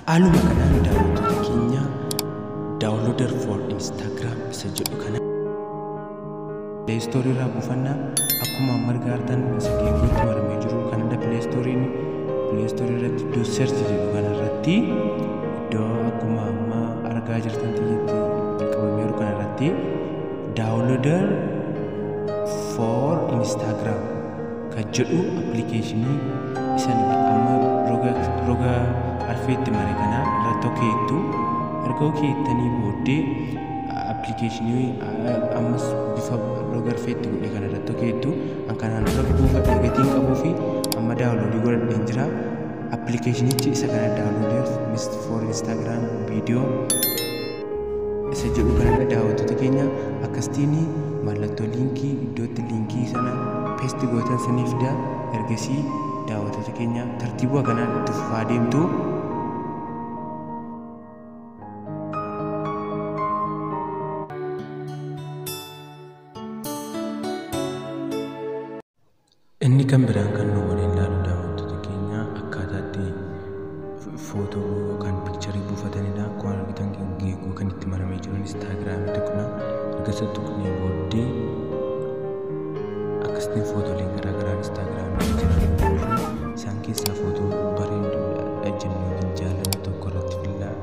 Haaluma kanaan daawwattoota keenya downloader for Instagram isa jedhu kana Play Store irraa buufannaa. Akkuma amma argaa jirtan isa geengootti maramee jiru kanadha. Play Store'n Play Store irratti iddoo search jedhu kanarratti iddoo akkuma amma argaa jirtan xiyyeetti qabamee jiru kanarratti downloader for Instagram kan jedhu appilikeeshinii isan amma roga arfeetti mare kana irratti okeettu. Erga okeettanii booddee appilikeeshinii ammas bifa roga arfeetti godhe kana irratti okeettu. An kanaan dura buufadhee gatiin qabuu fi amma daawunloodii godhadheen jira. Appilikeeshinichi isa kana downloader for Instagram viidiyoo isa jedhu kanadha daawwattoota keenya. Akkasitiin mallattoo liinkii iddootti liinkii sana peesti gootan sanii fida. Ergasii daawwattoota keenya tartiiba kanaan itti fufaa deemtu. Inni kan biraan kan nu waliin ilaalu daawwattoota keenya akkaataa itti footoo yookaan piikcharii buufatanidha. Akkuma argitan geengoo kan itti maramee jiru Instaagiraamii tuqna. Erga isa tuqnee booddee akkasitti footooleen garaagaraa Instaagiraamii jiran dhufu. Isaan keessaa footoo bareeduudha jennee yookiin jaallannu tokko irratti filaa.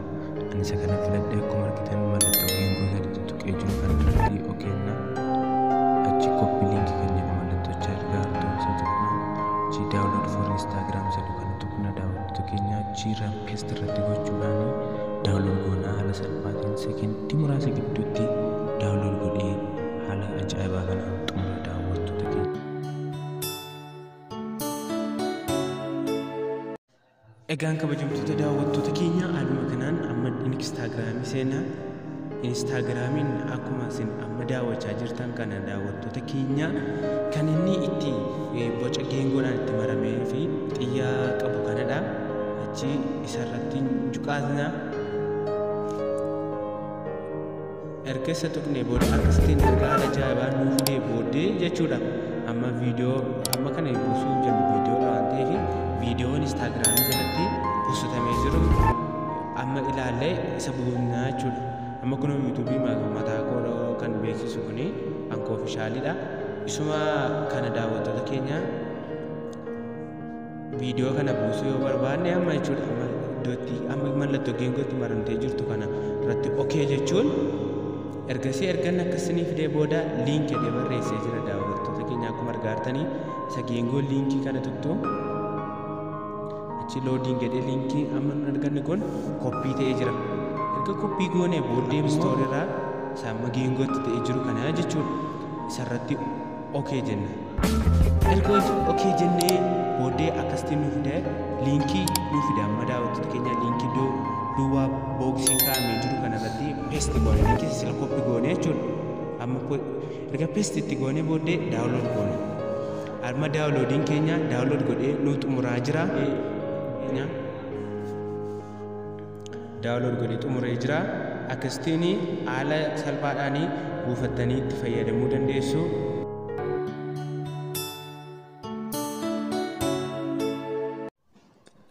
Ani isa kana filadhee akkuma argitan mallattoo geengoo sadi tuttuqee jiru kan irratti okeenna. Achi koppii liinkii kan jedhu mallattoo argaa jirtu isa tuqna. Achi download for Instagram isa jedhu kana tuqna daawwattoota keenya. Achi irraa paste irratti gochuudhaan download goonaa haala salphaatiin sekendii muraasa gidduutti download godhee haala ajaa'ibaa kanaan xumura daawwattoota keenya. Egaan kabajamtoota daawwattoota keenya haaluma kanaan amma Instaagiraamii seenaa. Instaagiraamiin akkuma isin amma daawwachaa jirtan kana daawwattoota keenya kan inni itti boca geengoodhaan itti maramee fi xiyyaa qabu kanadha. Achi isarratti juqaasna. Erga isa tuqnee booda akkasitiin erga haala ajaa'ibaa nuu fidee booddee jechuudha. Amma viidiyoo amma kana buusuu jennu viidiyoodha waan ta'eef viidiyoon Instaagiraamii jalatti postotamee jiru amma ilaallee isa buufnaa jechuudha. Amma kun yuutuubii mataa koo kan beeksisu kuni anko ofishaalidha. Isuma kana daawwattoota keenya viidiyoo kana buusuu yoo barbaanne amma jechuudha amma iddootti amma mallattoo geengootti maramtee jirtu kana irratti okee jechuun ergasii ergan akkasii fidee booda liinkii jedhee barreessee jira daawwattoota keenya akkuma argaa jirtanii isa geengoo liinkii kana tuqxu achi loodiin jedhee liinkii amma nu arganne kun koppii ta'ee jira. Erga koppii goonee booddee istoorii irraa isa amma geengootti ta'ee jiru kana jechuudha. Isarratti okee jenna. Erga okee jennee booddee akkasitti nu fide liinkii nu fide amma daawwattoota keenya liinkii duwwaa booksiin kaa'amee jiru kanarratti peesti goone liinkii sila koppii goone jechuudha. Amma erga peesti itti goone booddee daawunlood goone. Amma daawunloodiin keenya daawunlood godhee nu xumuraa jira. Daawunlood godhee xumuree jira. Akkasitiin haala salphaadhaan buufattanii itti fayyadamuu dandeessu.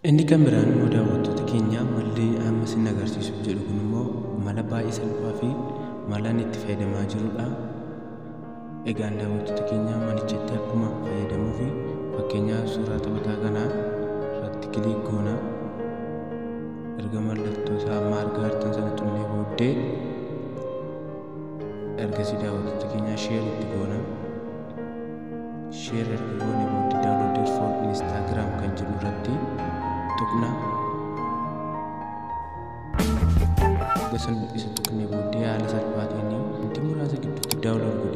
Inni kan biraan immoo daawwattoota keenya malli amma isin agarsiisuuf jedhu kun immoo mala baay'ee salphaa fi mala inni itti fayyadamaa jirudha. Egaan daawwattoota keenya manichatti akkuma fayyadamuu fi fakkeenyaaf suuraa taphataa kanaa irratti kilik goona. Erga mallattoo isaa amma argaa jirtan sana tuqnee booddee ergasii daawwattoota keenya sheer itti goona. Sheer erga goone booddee download for Instagram kan jedhu irratti tuqna. Erga isa tuqnee booddee haala salphaatiin wanti muraasa gidduutti download godhee